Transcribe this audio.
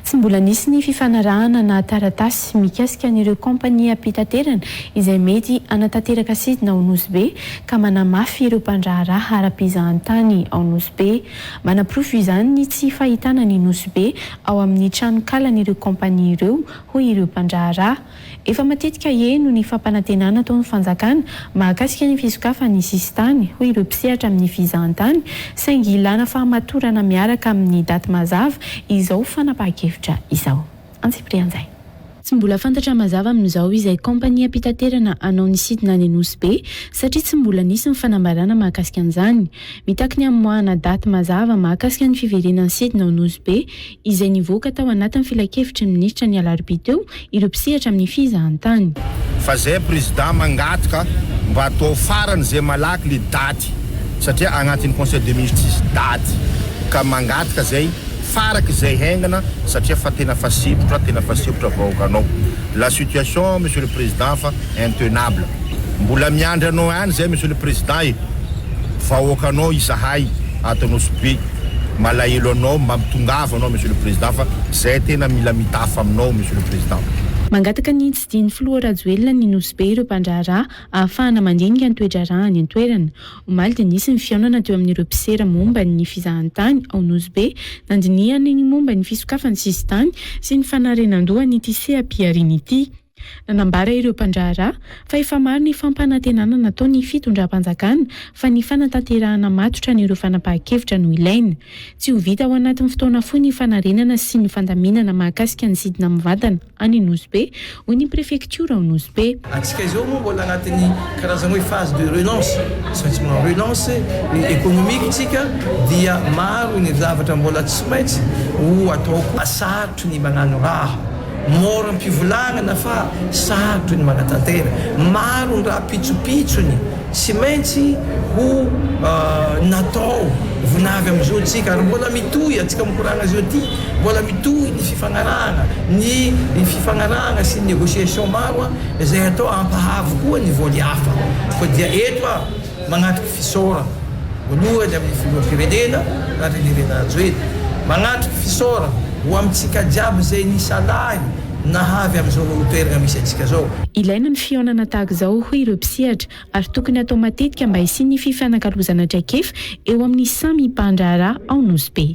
Tsy mbola nisy ny fifanarahana na taratasy mikasika an'ireo kaompaniam-pitaterana izay mety hanatanteraka sidina ao Nosy Be ka manamafy ireo mpandraharaha ara-pizahantany ao Nosy Be. Manaporofo izany ny tsy fahitana ny Nosy Be ao amin'ny tranonkalan'ireo kaompania ireo, hoy ireo mpandraharaha. Efa matetika heno ny fampanantenana ataon'ny fanjakana mahakasika ny fisokafan'ny sisintany, hoy ireo mpisehatra amin'ny fizahantany, saingy ilana fahamatorana miaraka amin'ny daty mazava izao fanapahan-kevitra izao. Antsipirian'izay. Tsy mbola fantatra mazava amin'izao izay kaompaniam-pitaterana hanao ny sidina any Nosy Be satria tsy mbola nisy ny fanambarana mahakasika an'izany. Mitaky ny hamoahana daty mazava mahakasika ny fiverenan'ny sidina ao Nosy Be izay nivoaka tao anatin'ny filankevitry ny minisitra ny alarobia teo ireo mpisehatra amin'ny fizahantany. Fa zay président mangataka mba atao farany zay malaky le daty satria agnatin'ny conseil de ministre tsisy daty ka mangataka zay faraky zay haingana satria fa tena fa sempotra tena fa sempotra vahoakanao la situation monsieur le président fa intenable mbola miandry anao ihany zay monsieur le président e. Vahoakanao izahay ato Nosy Be malahelo anao mba mitongava anao Monsieur le Président fa zay tena mila mitafa aminao Monsieur le Président. Mangataka ny hitsidihin'ny filoha Rajoelina ny Nosy Be ireo mpandraharaha ahafahana mandinika ny toe-draharaha any an-toerana. Omaly dia nisy ny fihaonana teo amin'ireo mpisera momba ny fizahantany ao Nosy Be nandinihana ny momba ny fisokafan'ny sisintany sy ny fanarenan-dohan'ity seha-pihariana ity. Nanambara ireo mpandraharaha fa efa maro ny fampanantenana nataon'ny fitondram-panjakana fa ny fanatanterahana matotra an'ireo fanapahan-kevitra no ilaina. Tsy ho vita ao anatin'ny fotoana fohy ny fanarenana sy ny fandaminana mahakasika ny sidina mivantana any Nosy Be, hoy ny prefektiora ao Nosy Be. Antsika izao moa mbola anatin'ny karazana hoe phase de relance, tsy maintsy manao relance économique tsika dia maro ny zavatra mbola tsy maintsy ho atao koa. Sarotro ny magnano raha. Mora am-pivolagnana fa sarotro ny magnatantera. Maro ny raha pitsopitsony tsy maintsy ho natao vonavy amizao tsika ary mbola mitohy antsika mikoragna zao ty mbola mitohy ny fifagnarahagna ny fifagnarahagna sy ny négociation maro izay atao hampahavy koa ny voly hafa koa dia eto aho Magnatriky fisaorana voalohany amin'ny Filoham-pirenena Randrianirina Rajoelina. Magnatriky fisaorana ho amintsika jiaby izay nisalahy nahavy amin'izao toerana misy antsika zao. Ilaina ny fihaonana tahaka izao hoy ireo mpisehatra ary tokony hatao matetika mba hisian'ny fifanakalozana traikefa eo amin'ny samy mpandraharaha ao Nosy Be.